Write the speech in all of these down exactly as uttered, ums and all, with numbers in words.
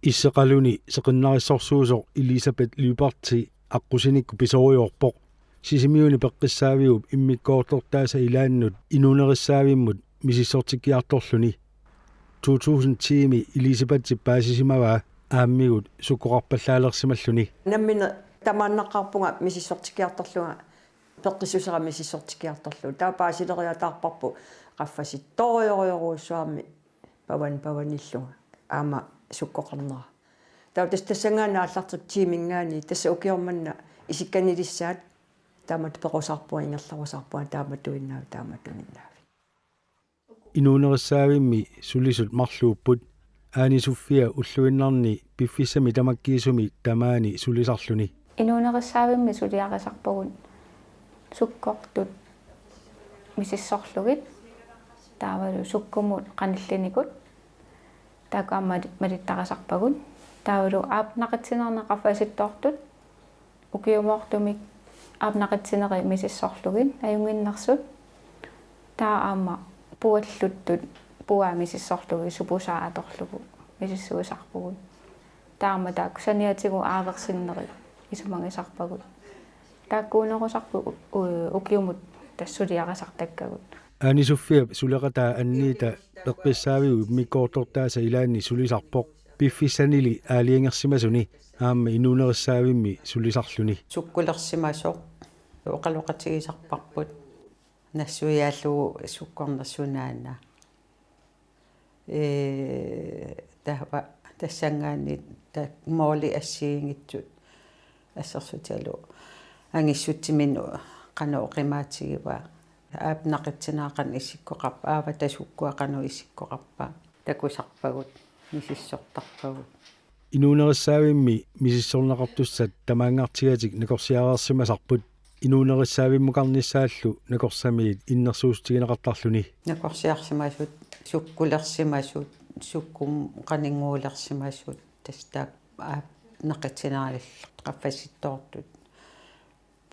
Isseqaluni seqinnarissorsuusoq Elisabeth Lyberth aqqusinikku pisorujoorpoq. Sisimiuni peqqissaaviup immikkoortortaasa ilaannut inuunerissaavimmut misissortikkiartorluni. To tusind ti-mi Elisabethip paasisimavaa aammigut sukkoqarpallaalersimalluni. Nammineq tamaannaqaarpunga misissortikkiartorlunga, peqqissusera misissortikkiartorlugu. Taava paasileriataarparput qaffasittorujorujorujussuarmik pavan pavanillunga aamma sukkoqarnera. Taava tassa tassanngaanniit aallartippoq tiiminngaanniit, tassa ukioq manna isikkanilissaat taamatut perusaarpunga, ingerlarusaarpunga, taamatuinnaavi, taamatuinnaavi. Inuunerissaavimmi sulisut marluupput. Aani Sofia ulluinnarni piffissami tamakkiisumi tamaani sulisarluni. Inuunerissaavimmi suliarisarpagut sukkortut misissorlugit, taavalu sukkumut qanillinikut, taakku aamma mali-, malittarisarpagut. Taavalu aap naqitsinerni qaffasittoortut ukiumoortumik aap naqitsinerit misissorlugit ajunnginnersut. Taava aamma pualluttut puaa misissorlugit supusaa atorlugu misissuisarpugut. Taava aamma taakku saniatigut aaversinneri isumagisarpagut. Taakkuunerusarput u-, u-, ukiumut tassa suliarisartakkagut. Aani Sofiap suleqataa Anniita peqqissaaviup immikkoortortaasa ilaanni sulisarpoq. Piffissanili aalajangersimasuni aamma inuunerissaavimmi sulisarluni. Sukkulersimasoq oqaloqatigisarparput nassuiaallugu sukkorneq sunaana. Ee, taava tassanngaanniit ta-, måli assigiinngitsut assersuutigalugu angissutsiminut qanoq oqimaatigivaa. Aap naqitsinera qanoq isikkoqarpa, aavata sukkua qanoq isikkoqarpa, takusarpagut, misissortarpagut. Inuunerissaavimmi misissorneqartussat tamaanngartigatik nakorsiareersimasarput, inuunerissaavimukarnissaallu nakorsamiit innersuussutigineqartarluni. Nakorsiarsimasut, sukkulersimasut, sukkumut qaninnguulersimasut, tassa taakku aap naqitsinerallu qaffasittoortut.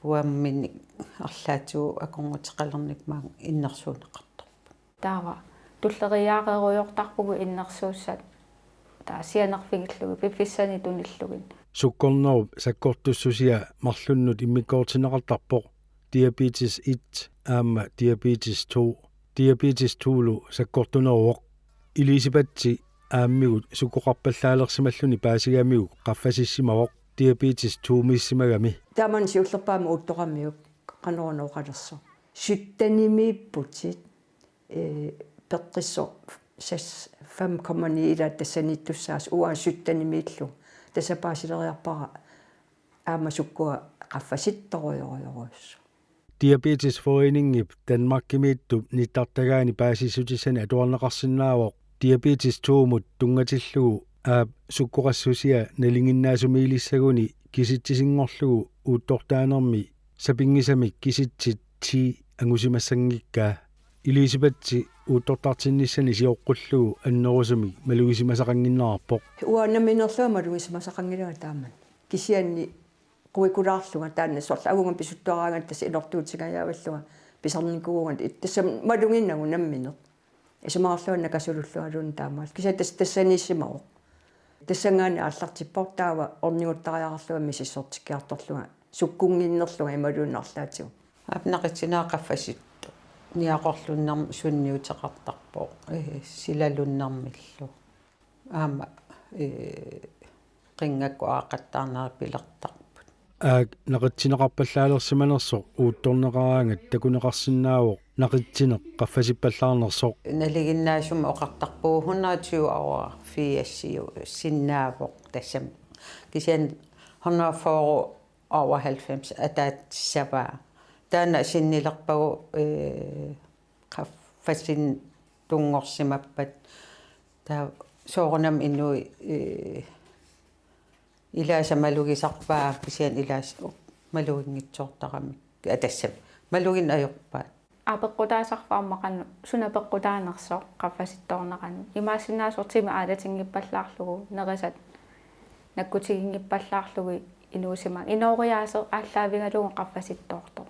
Puamminik arlaatigut akornuteqalernikut maanga innersuunneqartarput. Taava tulleriiaareerujoortarpugut innersuussat, taava sianerfigillugit piffissanik tunillugit. Sukkornerup sakkortussusia marlunnut immikkoortinneqartarpoq, diabetes et aamma diabetes to. Diabetes to-lu sakkortuneruvoq. Elisabeth aammigut sukkoqarpallaalersimalluni paasigamiuk qaffasissimavoq diabetes to-miissimagami. Taamani siullerpaamik uuttoramiuk qanoruna oqalersoq. Syttenimiipputit, ee, peqqissoq seks, fem komma ni ilaa tassaniittussaasoq, uanga syttenimiillugu. Tassa paasileriarpara aamma sukkua qaffasittorujorujorujussuaq. Diabetesforeningip Danmarkimiittup nittartagaani paasissutissani atuarneqarsinnaavoq diabetes to-mut tunngatillugu aap sukkoqassusia nalinginnaasumiilissaguni kisitsisinngorlugu uuttortaanermi sapinngisamik kisitsit ti angusimassanngikkaa. Elisabeth uuttortartinnissani sioqqullugu annerusumik malugisimasaqannginnerarpoq. Uanga nammineerlunga malugisimasaqanngilanga taamani. Kisianni quikulaarlunga taanna soorlu agunga pisuttuaraangata tassa inortuutingajaavillunga pisarnikuugama, tassa maluginnagu nammineq. Isumaqarlunga nakasulullungaluunniit taamaallaat. Kisianni tassa tassaniissimavoq. Tassanngaanniit aallartippoq taava orniguttariaqarlunga misissortikkiartorlunga sukkunnginnerlunga imaluunniit arlaatigut. Aap naqitsinera qaffasittoq niaqorlunnermik sunniuteqartarpoq, ee, silalunnermillu. Aamma, ee, qinngakkut aaqattaarnerit pilertarput. Aap naqitsineqarpallaalersimanersoq uuttorneqaraangat takuneqarsinnaavoq naqitsineq qaffasippallaarnersoq. Nalinginnaasumik oqartarpugut hundrede og tyve over firsiusinnaavoq tassami. Kisianni hundrede og fyrre over halvfems ataatsissavaa. Taanna sinnilerpagu, ee, qaffasinneq tunngorsimappat. Taava soorunami inuit, ee, ilaasa malugisarpaat, kisianni ilaasa maluginngitsoortaramik. Atassami. Malugineq ajorpaat. Apeqqutaasarpoq aamma qanoq suna peqqutaanersoq qaffasittoornerani. Imaassinnaasoq timi aalatinngippallaarlugu, nerisat nakkutiginngippallaarlugit inuusimasoq. Inooriaaseq aallaavigalugu qaffasittoortoq.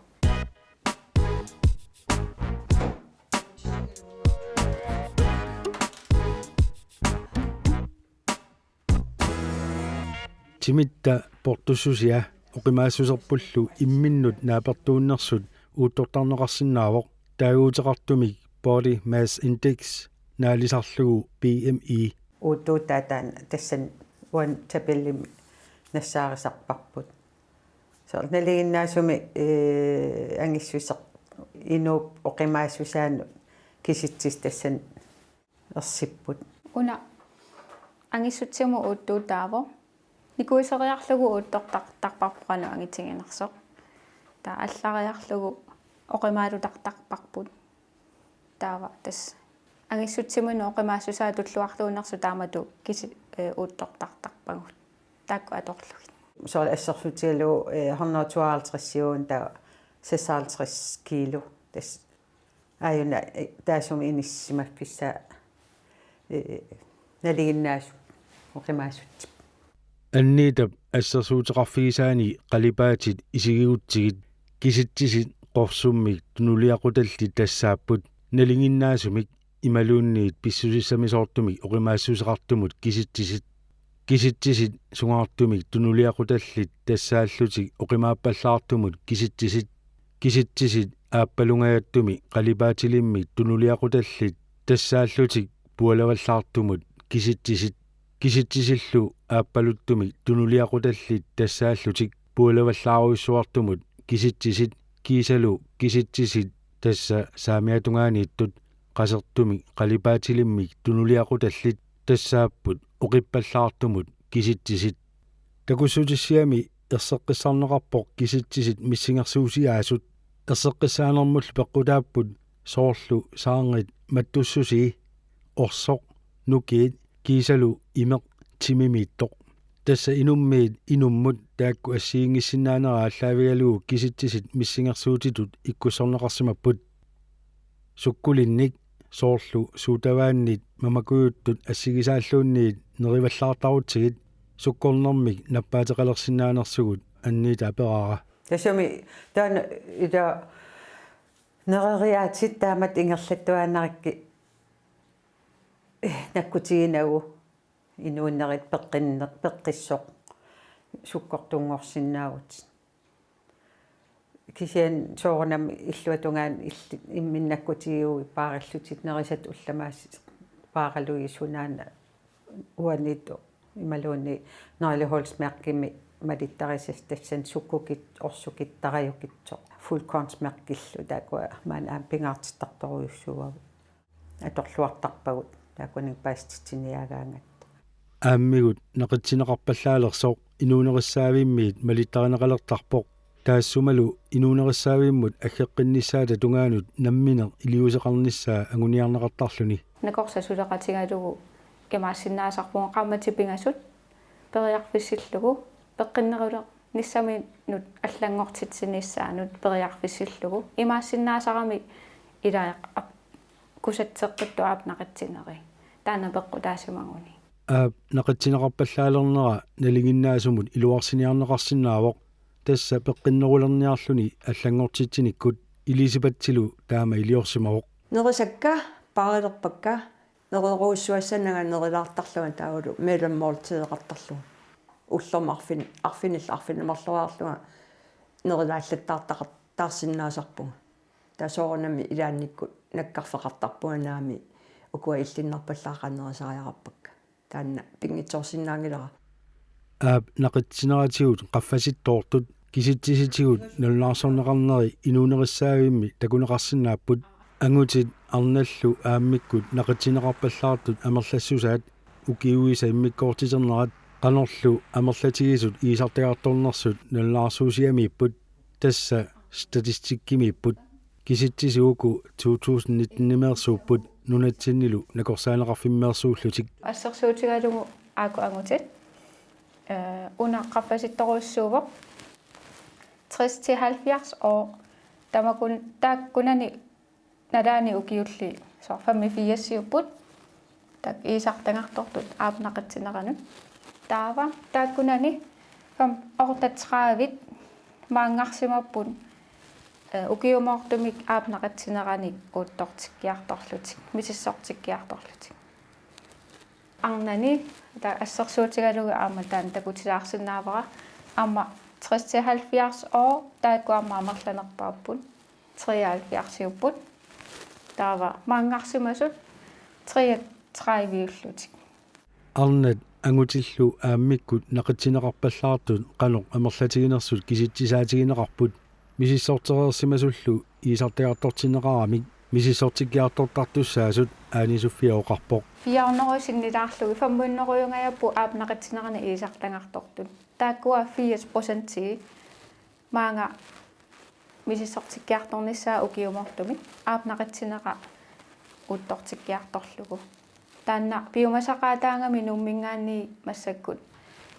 Timitta portussusia oqimaassuserpullu imminnut naapertuunnersut uuttortarneqarsinnaavoq taaguuteqartumik body mass index naalisarlugu B M I. Uuttuutaa taanna tassani uani tabellimi nassaarisarparput. Soorlu nalinginnaasumik, ee, angissuseq inuup oqimaassusaanut kisitsisit tassani ersipput. Una angissutsimut uuttuutaavoq. Nikuiseriarlugu uuttortartarparput qanoq angitiginersoq. Taava allariarlugu oqimaalutartarparput. Taava tassa angissutsiminut oqimaassusaa tulluarluunnersoq taamatut kisi-, ee, uuttortartarpagut. Taakku atorlugit. Soorlu assersuutigalugu, ee, hundrede tooghalvtreds siuun taava seksoghalvtreds kilo. Tassa aajuna, ee, taassuma inissisimaffissaa, ee, nalinginnaasut oqimaassutsip. Anniitap assersuuteqarfigisaani qalipaatit isigigutsigit kisitsisit qorsummik tunuliaqutallit tassaapput nalinginnaasumik imaluunniit pissusissamisoortumik oqimaassuseqartumut kisitsisit. Kisitsisit sungaartumik tunuliaqutallit tassaallutik oqimaappallaartumut kisitsisit. Kisitsisit aappalungajattumi qalipaatilimmik tunuliaqutallit tassaallutik pualavallaartumut kisitsisit. Kisitsisillu aappaluttumik tunuliaqutallit tassaallutik pualavallaarujussuartumut kisitsisit kiisalu kisitsisit tassa saamiatungaaniittut qasertumik qalipaatilimmik tunuliaqutallit tassaapput oqippallaartumut kisitsisit. Takussutissiami erseqqissarneqarpoq kisitsisit missingersuusiaasut. Erseqqissaanermullu peqqutaapput soorlu saarngit mattussusii, orsoq, nukiit kiisalu imeq timimiittoq. Tassa inummiit inummut taakku assigiinngissinnaanera aallaavigalugu kisitsisit missingersuutitut ikkussorneqarsimapput. Sukkulinnik soorlu sodavandit mamakujuttut assigisaalluunniit nerivallaartarutsigit sukkornermik nappaateqalersinnaanersugut Anniita aperaara. Tassami taanna ila nereriaatsit taamatut ingerlattuaannarikkit nakkutiginagu inuunerit peqqinne-, peqqissoq sukkortunngorsinnaavutit. Kisianni soorunami illuatungaani illit imminnut nakkutigiguit paarillutit nerisat ullamaassaaq paaralugit sunaana uaniittoq imaluunniit nøglehulsmærkimik malittarisassat tassani sukkukit-, orsukittarajukitsoq fuldkornsmærkillu taakkua maani aamma pingaartittartorujussuuagut. Atorluartarpagut taakkununnga paasititsiniaagaangatta. Aammigut naqitsinneqarpallaalersoq inuunerissaavimmit malittarineqalertarpoq. Taassumalu inuunerissaavimmut aggeqqinnissaata tungaanut nammineq iliuuseqarnissaa anguniarneqartarluni. Nakorsaq suleqatigalugu imaassinnaasarpunga qaammatit pingasut periarfissillugu peqqinneruler- nissaminut allanngortitsinissaanut periarfissillugu. Imaassinnaasarami ilaa ap-, kusatseqqittut aap naqitsineri. Taanna peqqutaasimaguni. Aap naqitsinneqarpallaalernera nalinginnaasumut iluarsiniarneqarsinnaavoq. Tassa peqqinnerulerniarluni allanngortitsinikkut Elisabethilu taama iliorsimavoq. Nerisakka, paarilerpakka, nererujussuassannanga nerilaartarlunga taavalu mellemmåltideqartarlunga. Ullormut arfin-, arfinillit arfineq-marloriarlunga nerilaallattaartaqattaarsinnaasarpunga. Taava soorunami ilaannikkut nakkarfeqartarpunga naamik ukua illinnarpallaaqaat nerisariaqarpakka. Taanna pinngitsoorsinnaanngilara. Aap naqitsineratigut qaffasittoortut kisitsisitigut nalunaarsorneqarneri inuunerissaavimmik takuneqarsinnaapput. Angutit arnallu aammikkut naqitsinneqarpallaartut amerlassusaat ukiuisa immikkoortiternerat qanorlu amerlatigisut iisartagartornersut nalunaarsuusiamiipput. Tassa statistikkimiipput. Kisitsisit uku to tusind nitten-imeersuupput nunatsinnilu nakorsaaneqarfimmeersuullutik. Assersuutigalugu aajuku angutit, eh, una qaffasittorujussuuvoq tres til halvfjerds år. Tamakkun-, taakkunani nalaani ukiulli soorlu femogfirs-iupput. Taakku iisartagartortut aap naqitsineranut. Taava taakkunani fem-, otteogtredive maanngarsimapput, eh, ukiumoortumik aap naqitsineranik uuttortikkiartorlutik, misissortikkiartorlutik. Arnani, taava assersuutigalugu aamma taanna takutilaarsinnaavara, aamma tres til halvfjerds år, taakku aamma amerlanerpaapput, treoghalvfjerdsiupput, taava maanngarsimasut treogtrediveullutik. Arnat angutillu aammikkut naqitsinneqarpallaartut qanoq amerlatiginersut kisitsisaatigineqarput, misissortereersimasullu iisartagartortinneqaramik misissortikkiartortartussaasut Aani Sofia oqarpoq. Fire hundrede sinnilaarlugit, fem hundrede-jungajaapput aap naqitsineranik iisartagartortut. Taakkua firs procentii maanga misissortikkiartornissaat ukiumoortumik, aap naqitsinera uuttortikkiartorlugu. Taanna piumasaqaataagami Nuumminngaanniit massakkut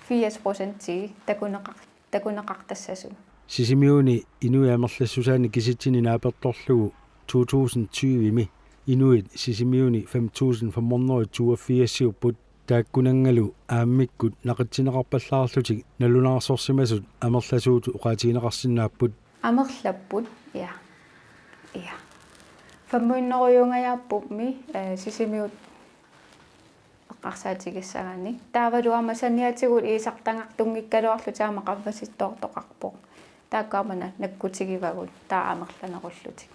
firs procentii takuneqar-, takuneqartassasut. Sisimiuni inuit amerlassusaannik kisitsinik naapertorlugu to tusind tyve-mi inuit Sisimiuni fem tusind fem hundrede toogfirsiupput, taakkunanngalu aammikkut naqitsinneqarpallaarlutik nalunaarsorsimasut amerlasuutut oqaatigineqarsinnaapput. Amerlapput, ja. Ja. Fem hundrede-jungajaapput-mi, eh, Sisimiut eqqarsaatigissagaanni. Taavalu aamma saniatigut iisartagartunngikkaluarlutik aamma qavvasittoortoqarpoq. Taakku aamma na-, nakkutigivagut, taava amerlanerullutik.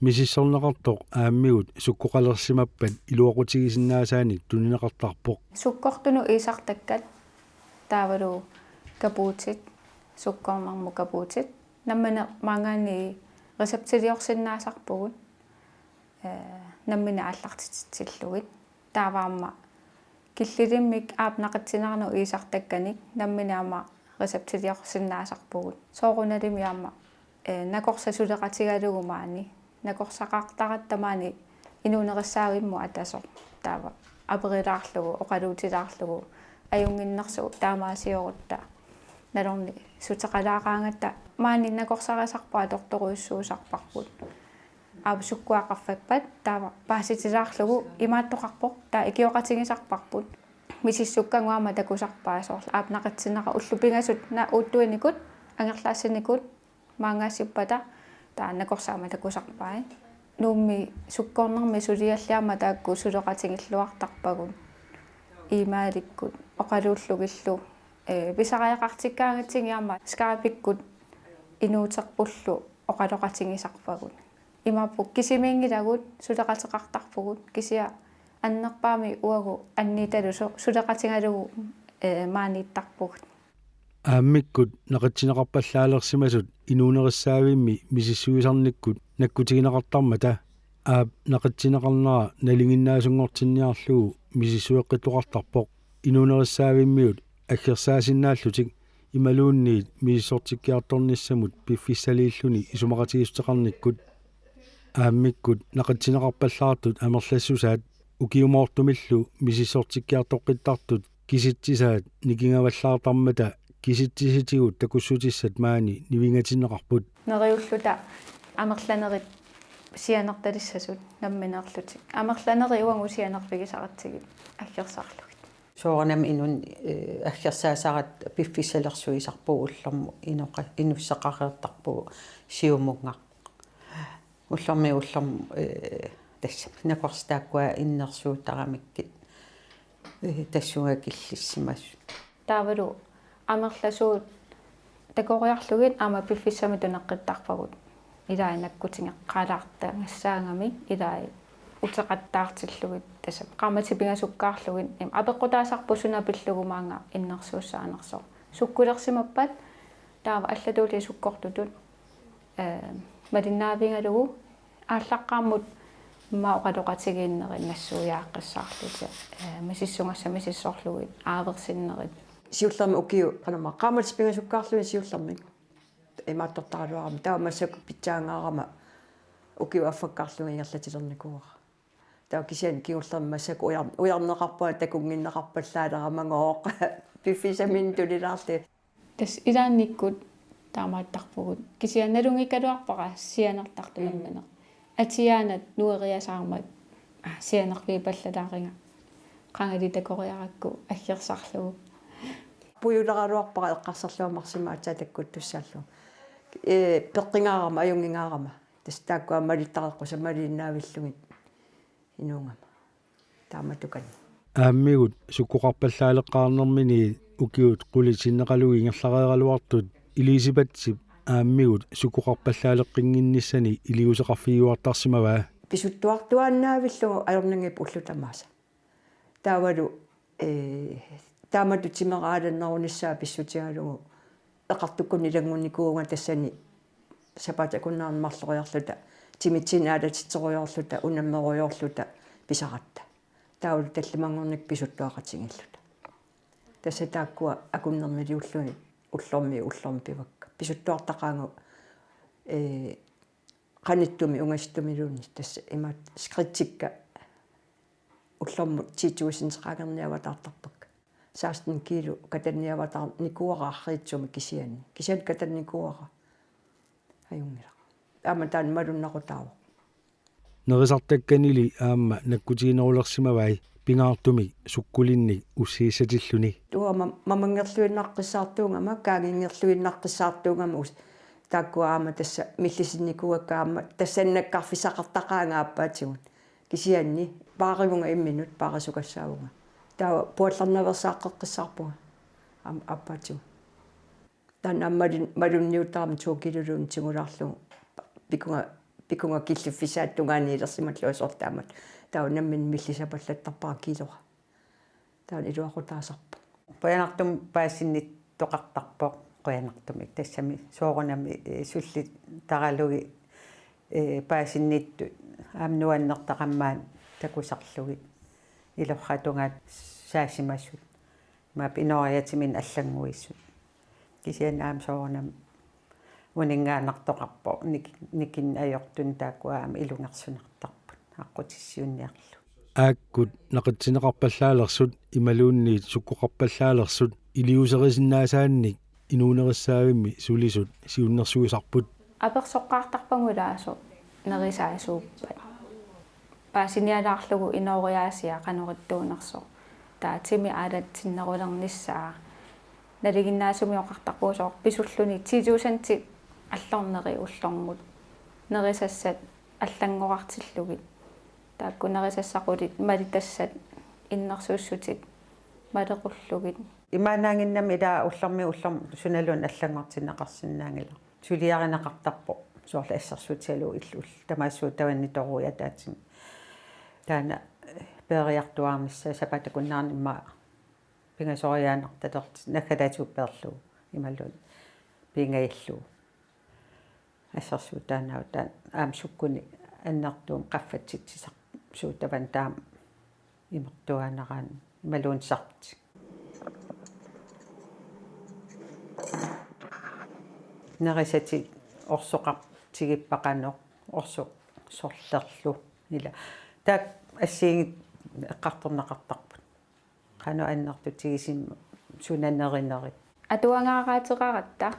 Misissorneqartoq aammigut sukkoqalersimappat iluaqutigisinnaasaanik tunineqartarpoq. Sukkortunut iisartakkat taavalu kapuutit, sukkornermut kapuutit, nammineq maanngaanniit receptiliorsinnaasarpugut, eh, nammineq aallartitsillugit. Taava aamma killilimmik aap naqitsineranut iisartakkanik nammineq aamma receptiliorsinnaasarpugut. Soorunalimi aamma, eh, nakorsaq suleqatigalugu maani. Nakorsaqartaratta maani inuunerissaavimmi atasoq. Taava aperilaarlugu, oqaluutilaarlugu, ajunnginnersugut taamaasiorutta. Nalorni suteqalaaqaangatta maani nakorsarisarput atortorujussuusarparput. Aap sukkua qaffappat taava paasitilaarlugu imaattoqarpoq, taava ikioqatigisarparput. Misissukkagut aamma takusarpaat soorlu aap naqitsinera ullut pingasut na uuttuinikut, angerlaassinikuut, maanngaasippata, taava nakorsaq aamma takusarpai. Nuummi sukkornermi suliallit aamma taakku suleqatigilluartarpagut. E-mailikkut oqaluullugillu, eh, pisariaqartikkaangatsigit aamma Skypekkut inuuterpullu oqaloqatigisarpagut. Imaappoq kisimiinngilagut suleqateqartarpugut, kisianni annerpaamik uagut anniitalu su-, suleqatigalugu, eh, maaniittarpugut. Aammikkut naqitsinneqarpallaalersimasut inuunerissaavimmi misissuisarnikkut nakkutigineqartarmata aap naqitsinneqarnera nalinginnaasunngortinniarlugu misissueqqittoqartarpoq inuunerissaavimmiut aggersaasinnaallutik imaluunniit misissortikkiartornissamut piffissaliilluni isumaqatigiissuteqarnikkut. Aammikkut naqitsinneqarpallaartut amerlassusaat ukiumoortumillu misissortikkiartoqqittartut kisitsisaat nikingavallaartarmata kisitsisitigut takussutissat maani nivingatinneqarput. Neriulluta amerlanerit sianertalissasut nammineerlutik. Amerlanerit uagut sianerfigisaratsigit aggersarlugit. Soorunami inunnut, eh, aggersaasarat piffissalersuisarpugut ullormut inoqa-, inussaqareertarpugut siumunnga-. Ullormiit ullormut, eh, tassa nakorsat taakkua innersuuttaramikkit, eh, tassunga killissimasut. Taavalu amerlasuut takoriarlugit aamma piffissami tuneqqittarpagut. Ilai nakkutigeqqaalaartagassaagami ilai uteqattaartillugit tassa qaammatit pingasukkaarlugit, im, apeqqutaasarput suna pillugu maanga innersuussaanersoq. Sukkulersimappat taava allatuuliit sukkortutut, eh, malinnaavigalugu aallaqqaammut immaqa oqaloqatigiinnerit nassuiaaqqissaarlutik, eh, misissugassat misissorlugit aaversinnerit. Siullermik ukiut, qanormaa, qaammatit pingasukkaarlugit siullermik imaattortaraluarama. Taava massakkut pitsaangaarama ukiut affakkaarlugit ingerlatilernikuuara. Taava kisianni kingullermik massakkut ujar-, ujarneqarpunga takunnginneqarpallaalerama gooq. Piffissaminnut tunilaarlugit. Tassa ilaannikkut taamaattarpugut. Kisianni nalunngikkaluarpara sianertartut. Mm. Nammineq. Atiaanat nueriasaarmat, ah, sianerfiipallalaariga. Qangali takoriarakku aggersarlugu. Pujuleraluarpara eqqarsarlunga Marsimi aatsaat takkuttussaallunga. Ee, peqqingaarama, ajunngingaarama. Tassa taakkua malittareqqusat malinnaavillugit inuugama. Taamatukani. Aammigut sukkoqarpallaaleqqaarnermini ukiut qulit sinneqalugit ingerlareeraluartut Elisabethip aammigut sukkoqarpallaaleqqinnginnissani iliuuseqarfigiuartarsimavaa. Pisuttuartuaannaavillugu ajornanngippoq ullut tamaasa. Taavalu, ee, taamatut timeraalannerunissaa pissutigalugu eqartukkut ilanngunnikuuvunga tassani sapaatip-akunnera marloriarluta, timitsinni aalatitserujoorluta, unammerujoorluta pisaratta. Taavalu tallimanngornikkut pisuttuaqatigiilluta. Tassa taakkua akunnermiliullugit ullormiit ullormut pivakka. Pisuttuartaqaagut, ee, qanittumi ungasittumiluunniit tassa imaattoq skridtikka ullormut ti tusindeqangerniavataartarpakka. Seksten kilo katanniavataarnikuuara arriitsumik kisianni. Kisianni katannikuuara. Ajunngilaq. Aamma taanna malunnaqutaavoq. Nerisartakkanili aamma nakkutiginerulersimavai pingaartumik sukkulinnik ussiissatilluni. Uanga ma-, mamanngerluinnaqqissaartuugama, kaanginngerluinnaqqissaartuugama us-, taakkua aamma tassa millisinnikuuakka aamma tassani nakkarfissaqartaqaanga aappaatigut. Kisianni paarivunga imminut, paarisukassaavunga. Taava puallarnaveersaaqqeqqissaarpunga aam-, aappaatigut. Taanna aamma malun-, malunniuttarami to kiloluunniit tigulaarlugu pikunga, pikunga killiffissaata tungaaniilersimallunga soorlu taamatut. Taava nammineq millisapallattarpara kiilora. Taanna iluaqutaasarpoq. Qujanartumik paasinnittoqartarpoq qujanartumik. Tassami soorunami, ee, sullittaralugu, ee, paasinnittut aamma nuannertaqaat maani takusarlugit. Ilorraap tungaanut saasimasut. Imaappoq inooriaatsiminnut allannguisut. Kisianni aamma soorunami uninngaannartoqarpoq nik-, nikinneq ajortut taakkua aamma ilungersunartarput aqqutissiuunniarlugit. Aakkut naqitsinneqarpallaalersut imaluunniit sukkoqarpallaalersut iliuuserisinnaasaannik inuunerissaavimmi sulisut siunnersuisarput. Apersoqqaartarpagut ilaasoq nerisaasuuppat. Paasinialaarlugu inooriaasia qanoq ittuunersoq. Taava timi aalatinnerulernissaa. Nalinginnaasumik oqartarpugut soorlu pisulluni ti tusindit allorneri ullormut. Nerisassat allanngorartillugit. Taakku nerisassat qulit malitassat innersuussutit malequllugit. Imaannaannginnami ilaa ullormiit ullormut sunaluunniit allanngortinneqarsinnaanngilaq. Suliarineqartarpoq soorlu assersuutigalugu illup tamaasa tavani torujuup ataatsimik. Taanna peeriartuaarnissaa sapaatip-akunneranut immaqa pingasoriaannartalerlugu naggataatigut peerlugu imaluunniit piingajallugu. Assersuutaannaavoq taanna aamma sukkunik annertuumik qaffatsitsisarpoq suut tavanni taama imertuaannaraanni imaluunniit sartik. Nerisatit orsoqartigippat qanoq orsoq sorlerlu ila. Taakku assigiinngitsut eqqartorneqartarput. Qanoq annertutigisumik suna nerinerit. Atuagaqaateqaratta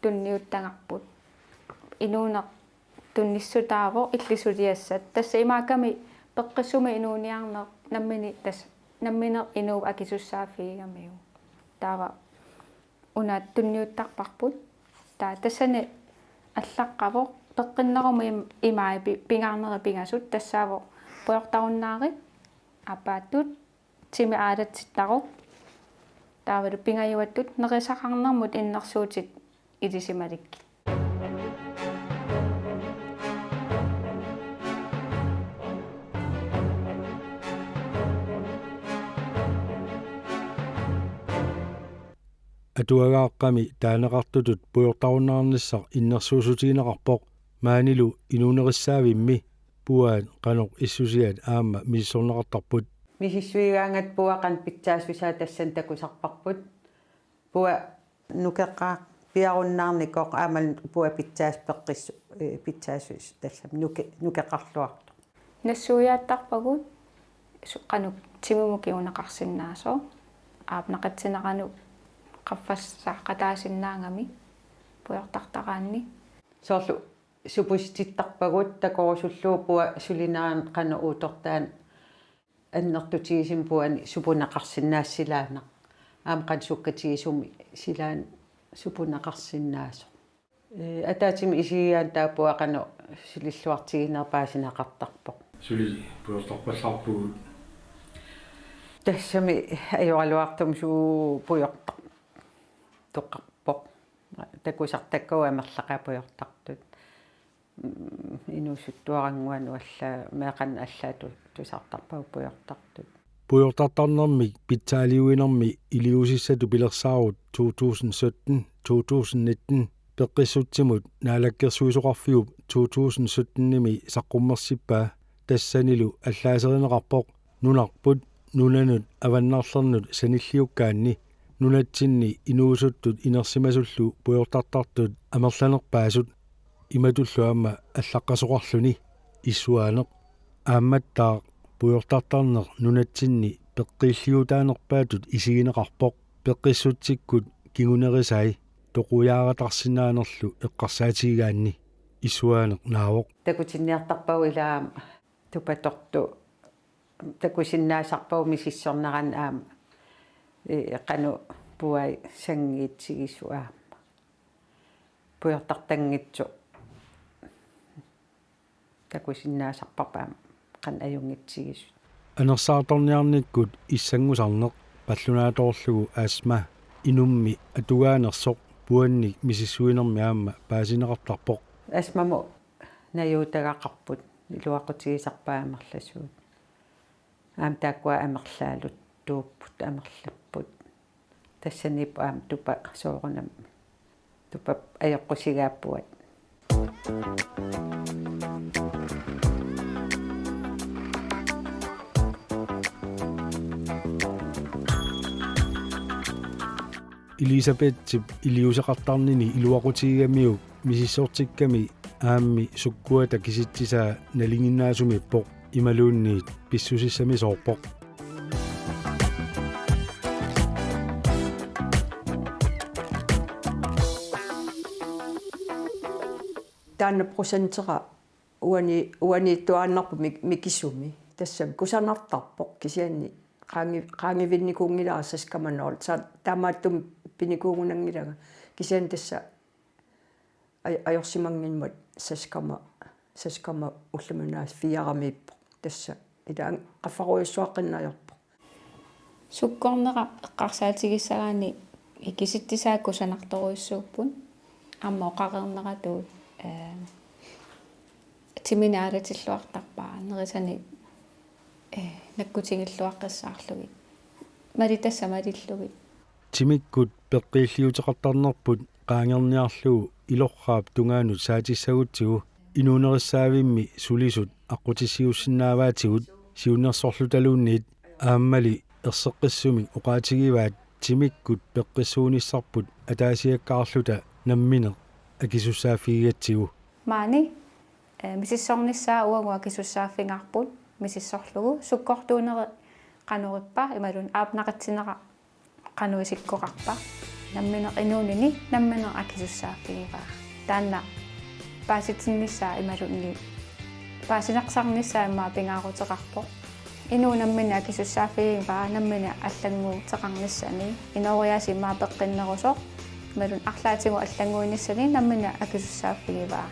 tunniuttagarput. Inuuneq tunnissutaavoq illit suliassat. Tassa imaakkami peqqissumik inuuniarneq nammineq tassa nammineq inuup akisussaaffigigamiuk. Taava una tunniuttarparput. Taava tassani allaqqavoq peqqinnerumut im-, imai pi-, pingaarnerit pingasut tassaavoq pujortarunnaarit aappaattut timi aalatittaruq. Taavalu pingajuattut nerisaqarnermut innersuutit ilisimalikkit. Atuagaaqqami taaneqartutut pujortarunnaarnissaq innersuussutigineqarpoq maanilu inuunerissaavimmi puaat qanoq issusiat aamma misissorneqartarput. Misissuigaangat puaat qanoq pitsaassusaa tassani takusarparput. Puaat nukeqarpiarunnaarnikoq aamma puaat pitsaas-, peqqissu-, ee, pitsaassusaa tassami nuke-, nukeqarluartoq. Nassuiaattarpagut su-, qanoq timimut kinguneqarsinnaasoq. Aap naqitsineranik qaffassaaqataasinnaagami pujortartaraanni. Soorlu supusitittarpagut takorusullugu puap sulinerani qanoq uuttortaani annertutigisumik puani supuneqarsinnaasoq silaannaq. Aamma qanoq sukkatigisumik silaannaq supuneqarsinnaasoq. Ee, ataatsimut isigigaanni taava puap qanoq sulilluartigineq paasineqartarpoq. Suli pujortarpallaarpugut. Tassami ajoraluartumik suut pujortartoqarpoq. Takusartakkavut amerlaqaat pujortartut. Mm, inuusuttuarannguanut allaat, meeqqanut allaat tu-, tusartarpagut pujortartut. Pujortartarnermik pitsaaliuinermi iliuusissatut pilersaarut to tusind sytten, to tusind nitten Peqqissutsimut Naalakkersuisoqarfiup to tusind syttenimi saqqummersippaa tassanilu allaaserineqarpoq nunarput nunanut avannarlernut sanilliukkaanni nunatsinni inuusuttut inersimasullu pujortartartut amerlanerpaasut, imatullu aamma allaqqasoqarluni Issuaaneq. Aammattaaq pujortartarneq nunatsinni peqqiilliutaanerpaatut isigineqarpoq Peqqissutsikkut kingunerisai toqujaaratarsinnaanerlu eqqarsaatigigaanni. Issuaaneq naavoq: Takutinniartarpagut ilaa aamma tupatortut, takusinnaasarpagut misissornerani aamma, ee, qanoq puai sanngiitsigisut aamma. Pujortartanngitsoq takusinnaasarparput aamma qanoq ajunngitsigisut. Anersaartorniarnikkut issanngusarneq, qallunaatoorlugu astma, inummi atugaanersoq puannik misissuinermi aamma paasineqartarpoq. Astmamut najuutagaqarput, iluaqutigisarpaat amerlasuut. Aamma taakkua amerlaaluttuupput, amerlapput. Tassaniippoq aamma tupa soorunami. Tupap ajoqusigaappuat. Elisabethip iliuuseqartarnini iluaqutigigamiuk misissortikkami aammi sukkuata kisitsisaa nalinginnaasumiippoq imaluunniit pissusissamisoorpoq. Taanna procentera uani-, uaniittuaannarpoq mik-, mikisumi. Tassami kusanartarpoq kisianni qaangi-, qaangivinnikuunngilara seks komma nul. Sa-, taamaattumik pinikuugunanngilanga. Kisianni tassa aj-, ajorsimannginnama seks komma, seks komma ullumiinnaasa fire-miippoq. Tassa ila qaffarujussuaqqinneq ajorpoq. Sukkornera eqqarsaatigissagaanni kisitsisaat kusanartorujussuupput. Aamma oqareerneratut, ee, timinik aalatilluartarpaa, nerisanik, ee, nakkutigilluaqqissaarlugit. Malitassat malillugit. Timikkut peqqiilliuteqartarnerput qaangerniarlugu ilorraap tungaanut saatissagutsigu inuunerissaavimmi sulisut aqqutissiuussinnaavaatigut siunnersorlutaluunniit aammali erseqqissumik oqaatigivaat timikkut peqqissuunissarput ataasiakkaarluta nammineq akisussaaffigigatsigu. Maani, ee, misissornissaa uagut akisussaaffigaarput misissorlugu sukkortuuneri qanoq ippa imaluunniit aapnaqatsinera qanoq isikkoqarpa. Nammineq inuunini nammineq akisussaaffigivaa. Taanna paasitinnissaa imaluunniit paasinarsarnissaa immaqa pingaaruteqarpoq. Inuk nammineq akisussaaffigigaa nammineq allannguuteqarnissani. Inooriaaseq immaqa peqqinnerusoq imaluunniit arlaatigut allannguinissani nammineq akisussaaffigivaa.